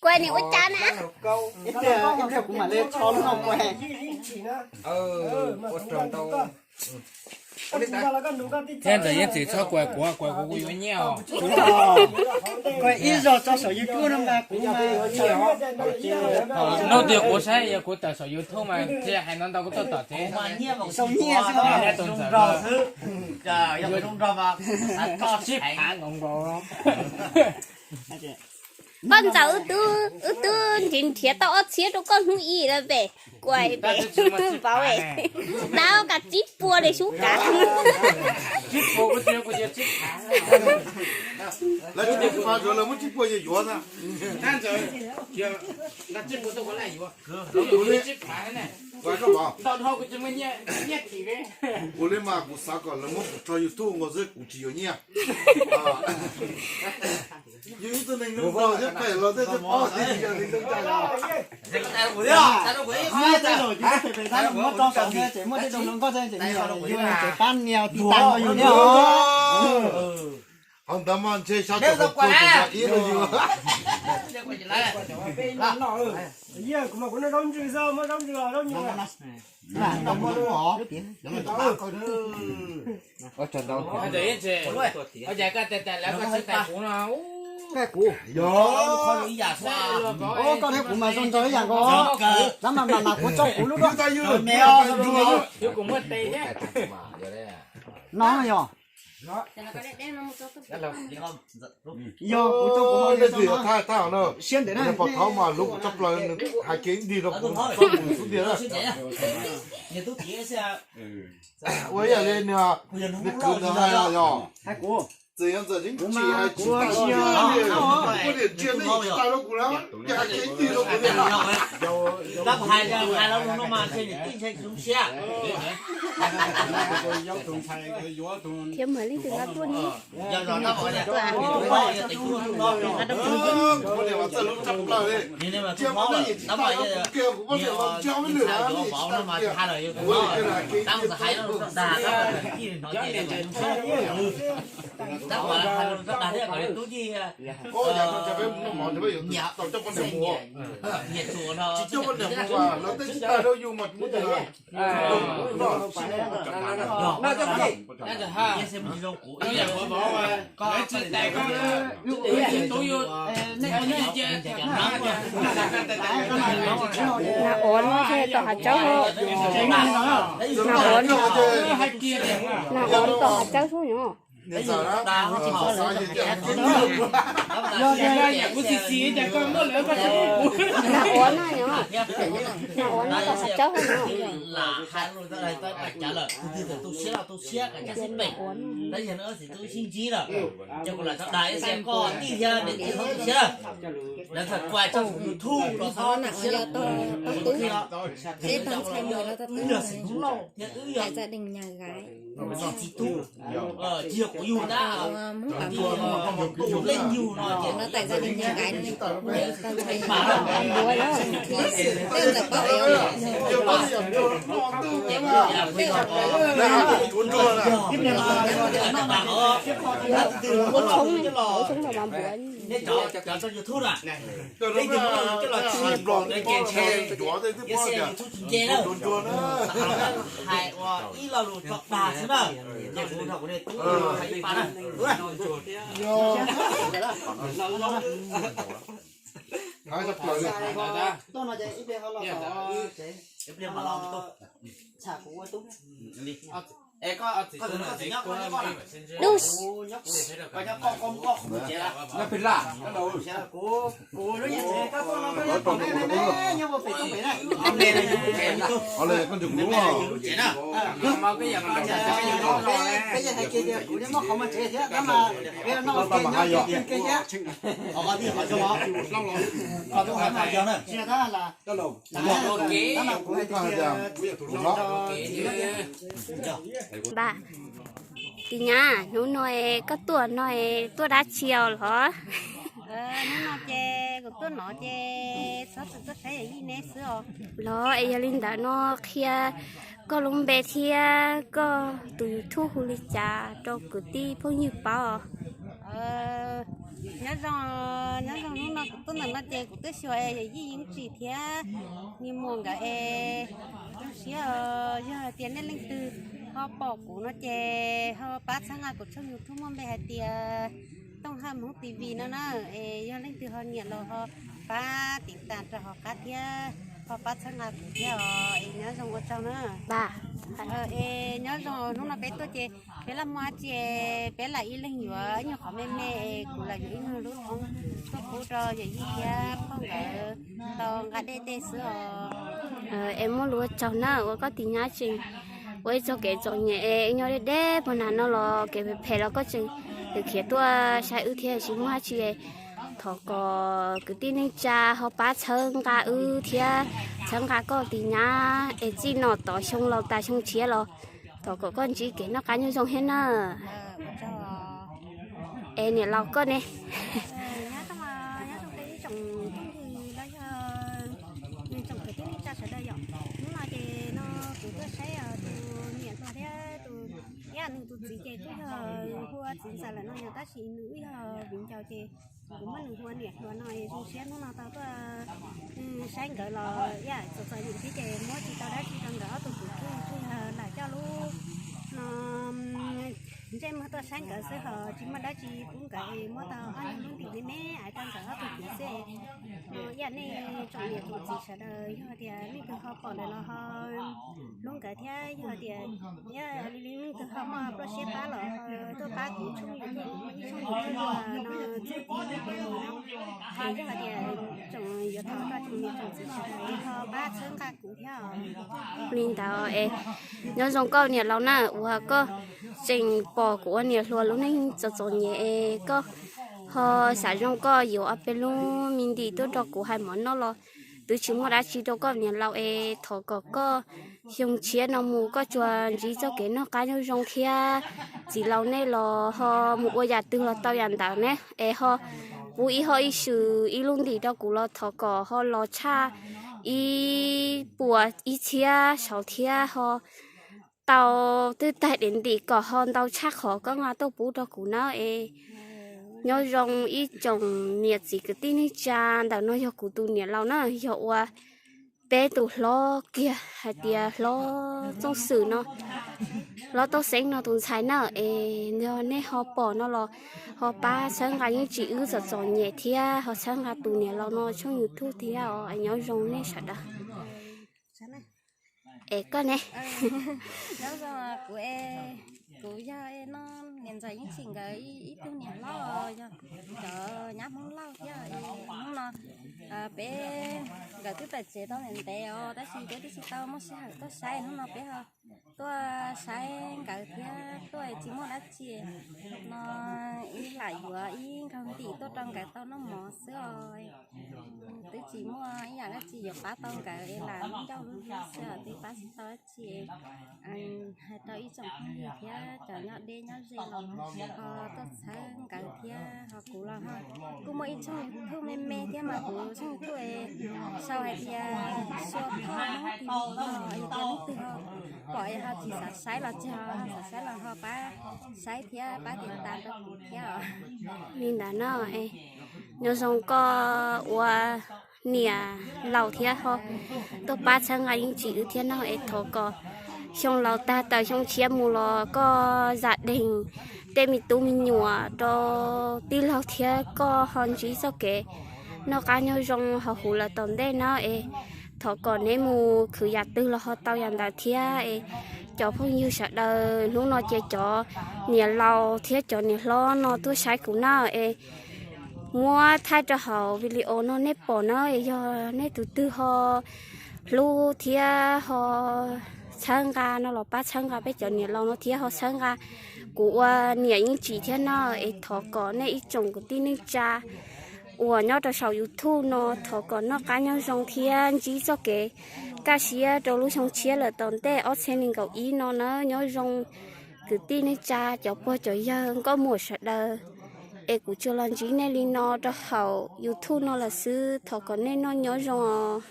Kuv nim ua cas na. Ib pliag kuv mam li tso lub no kuv. Thiab ntawm yeej tsis txhob kuas kuv, kuas kuv kuv yuav nyiaj os. Kuas ib zaug tso saum YouTube no mas kuv mas. Hnub twg kuv saib yog kuv tawm saum YouTube mas thiaj hais no ntau kuv tuaj tom tsev. Sau nyiaj xwb. Tus ntxawm sib phav nkaus nkaus. Koj ntxawm, wb twb nrhiav tau ob txhiab rau koj hnub ib lawm pem, kuas pem npaum, dab kav tsib puas li sub kav. Lawv tsis muaj tsib phav, lawv muaj tsib puas yuav yuav na. Ua li mas kuv xav kom lawv muab kuv tso YouTube nkaus xwb, kuv tsis yuav nyiaj. Yog ib tug neeg zoo nraug thiab phem los tej tsis paub tias yog neeg zoo cas. Muaj tej zoo nkauj tseem pab nias tij tas nkaus yus thiab. Qhov ntawd mas ntshe xyov tseem tua ib rau yus. Koj thiab kuv mas zoo nraug ib yam nkaus. Tab mas mas mas kuv tso kuv lub duab. No yog. Yog kuv tso kuv siab ntev na. Pom thaum mas lub kuv tshaj plaws, nws hais kiag ib ntsis rau kuv txhob mus xub ntiag na. Ua ib yam li nws, nws kwv ntawd hais yog, txawm yog ntxawm tseem tsis hais tsis tau, kuv niam tsia nej tsis tau rau kuv na, ces hais kiag ib ntsis rau kuv tias. Thiab mas leej twg nqa tuaj ne? Kuv niam mas txawj lub tshaj plaws li, cia mas nej tsis tau rau kuv kiag, kuv poj niam mas tsis tau ib lwm na, nej tsis tau kiag. Kuv niam kiag hais kiag ib ntsis rau kuv. Ua yam no ces peb mus noj mov ces peb yuav tau coj poj niam mus. Tsis coj poj niam mus mas lawv tej tsis tau rau yus mas tsis muaj twg. Nas uas no tau hav tsawb, nas uas, nas uas tau hav tsawb xwb no. Nas uas no, nas uas no tau hav tsawb xwb no. Tus no na ho yog tog tub, peb tog ntxhais muam no tog tub, tại gia đình nhà gái. Tsis yog kuv yug na, Hmoob Pam Npuas, leej yug no ces no tại gia đình nhà gái, tog ntxhais Pam Npuas los, tej ntxawm paub es ua tshoob, ua tshoob rau Pam Npuas. Hais ua ib lo lus tso dag xwb na, ces kuv nrog kuv niag tub hais ib pab na. Ib pliag mam los, txham kuv ua tub. Lub Npam, Tis Nyab, hnub no koj tuaj no tuaj dab tsi os los? Hnub no ces kuv tuaj no ces txhob txwm tuaj saib yawm yij neb xwb os. Los es yog li ntawd no qhia koj lub npe thiab koj tus YouTube hu li cas rau kwv tij phooj ywg paub os. Nyob zoo, nyob zoo, hnub no kuv tuaj ntawm no ces kuv twb xyuas yawm yij Yeeb Tsim thiab niag muam nkawd es zoo siab. Yog hais tias nej leej twg ho pom kuv no ces ho pab txhawb nqa kuv tshooj YouTube muaj npe hais tias Tooj Haj Hmoob T V no na. Es yog leej twg ho nyiam los ho pab tiv tas rau hauv qab thiab ho pab txhawb nqa kuv thiab os. Es nyob zoo ua tsaug na. Es nyob zoo, hnub no peb tuaj ces peb lam muaj dab tsi, peb lam ib leeg yuav ib nyuag qhov me me, kuv lam yuav ib nyuag lub thoob tuaj pub rau yawm yij thiab phauj nkawd tau nqa dej tej xwb os. Es muaj lus ua tsaug na uas koj tiv nyab tseem ua ib txoj kev txom nyem es nyob deb deb puag nram no los kev phem phem los koj tseem khiav tuaj saib wb thiab tsis muaj dab tsi. Thov kom kwv tij neej tsa ho pab txhawb nqa wb thiab txhawb nqa koj tiv nyab es txij no tod xyoo laus tas xyoo tshiab los thov kom koj ntsib kev noj qab nyob zoo thiab na. Es niam laus koj ne? Nyob zoo, nyob zoo tej ib tsoom phooj ywg los yog tsoom kwv tij neej tsa sawv daws yom. Hnub no ces no kuv tuaj saib tus niam hluas thiab tus, ib yam nws tus txiv ces kuj yog hu ua txiv ntxawm lawm no yog, tab sis nws wb yog viv ncaus ces kuv muab nws hu ua niam hluas no es zoo siab hnub no tau tuaj saib nkawd los ib yam txom txom nyem thiab ces muab tsis tau dab tsi rau nkawd ob tug kwv tij, kuj yog lam coj lub no ntsej muag tuaj saib nkawd xwb ho tsis muaj dab tsi pub nkawd es muab tau ob nyuag lub ntim me me aiv rau nkawd ob tug kwv xwb. No ib yam nej tsoom niam tsoom txiv sawv daws yog tias leej twg ho pom lawm los ho hlub nkawd thiab, yog tias leej twg ho muaj pluaj siab pab los ho tuaj pab kuv tshooj YouTube, kuv muaj ib tshooj YouTube no txuj ci no, ces yog hais tias tsoom yuav thov koj tsoom niam tsoom txiv sawv daws ho pab txhawb nqa kuv thiab. Li ntawd es nyob zoo koj niam laus na, uas koj tseem pom kuv ua niam hluas lub neej txom txom nyem es koj ho xav zoo koj yuav ob peb lub me ntim tuaj rau kuv hais mov noj los twb tsis muaj dab tsi rau koj niam laus es thov kom koj xyoo tshiab no mus koj tsuas ntsib txoj kev noj qab nyob zoo thiab txiv laus nej los ho mus ua yam twg los tau yam ntawd ne, es ho pub ib hom ib swm ib lub ntim rau kuv los thov kom ho los tshaj ib puas ib txhiab saud thiab ho tau twb tag dev ntim kom ho ntau tshaj qhov koj nqa tuaj pub rau kuv na es. Nyob zoo ib tsoom niam txiv kwv tij neej tsa, ntawm no yog kuv tus niam laus na, yog ua peb tus hlob kiag hais tias hlob Txooj Xwm no, hlob Txooj Xeeb no tus ntxhais na, es yog nej ho pom no los ho pab txhawb nqa Yeej Tsim wb txom txom nyem thiab ho txhawb nqa tus niam laus no tshooj YouTube thiab os. Nyob zoo nej sawv daws. Es koj ne? Nyob zoo, kuv, kuv yog no niam ntxawm Yeej Tsim nkawd ib tug niam hlob, yog cov nyab Hmoob Lauj thiab. Hnub no peb, nkawd twb pais tsev tau ntev ntev os, tab sis peb twb tsis tau muaj sij hawm tuaj saib, hnub no peb ho tuaj saib nkawd thiab tuaj tsis muaj dab tsi no, ib lam yuav ib nkaug ntim tuaj rau nkawd tau noj mov xwb os. Twb tsis muaj ib yam dab tsi yuav pab tau nkawd es lam ncauj lub hlwb xwb os, twb pab tsis tau dab tsi. Hais rau ib tsoom phooj ywg thiab cov nyob deb nyob ze los ho tuaj txhawb nkawd thiab. Ho kuv los ho kuj muaj ib tshooj YouTube me me thiab mas kuv tshooj YouTube sau hais tias Sua Thoj Hmoob T V no, yog tias leej twg ho pom es ho tsis xav saib los tsis ho xav saib los ho pab saib thiab pab tiv tas rau kuv thiab os. Li ntawd no, nyob zoo koj ua niam laus thiab ho tuaj pab txhawb nqa Yeej Tsim wb thiab no es thov kom xyoo laus tag tawm xyoo tshiab mus los koj zam deeg tej me tub me nyuam rau tij laug thiab koj ho ntsib txoj kev noj qab nyob zoo hauv huv lawm tom ntej na es thov kom neb mus khwv yam twg los ho tau yam ntawd thiab es cov phooj ywg sawv daws, hnub no ces cov niam laus thiab cov niam hlob no tuaj saib kuv na es muab thaij rau hauv video no nej pom na es yog nej tus twg ho hlub thiab ho txhawb nqa no los pab txhawb nqa peb cov niam laus no thiab ho txhawb nqa kuv ua niam Yeej Tsim thiab na es thov kom nej ib tsoom kwv tij neej tsa uas nyob rau saum YouTube no thov kom noj qab nyob zoo thiab ntsib txoj kev kaj siab rau lub xyoo tshiab lawm tom ntej ob txhiab nees nkaum ib no na. Nyob zoo kwv tij neej tsa cov pog cov yawg nkauj muam sawv daws es kuv tsuas los ntsib nej li no rau hauv YouTube no lawm xwb, thov kom nej noj nyob zoo os.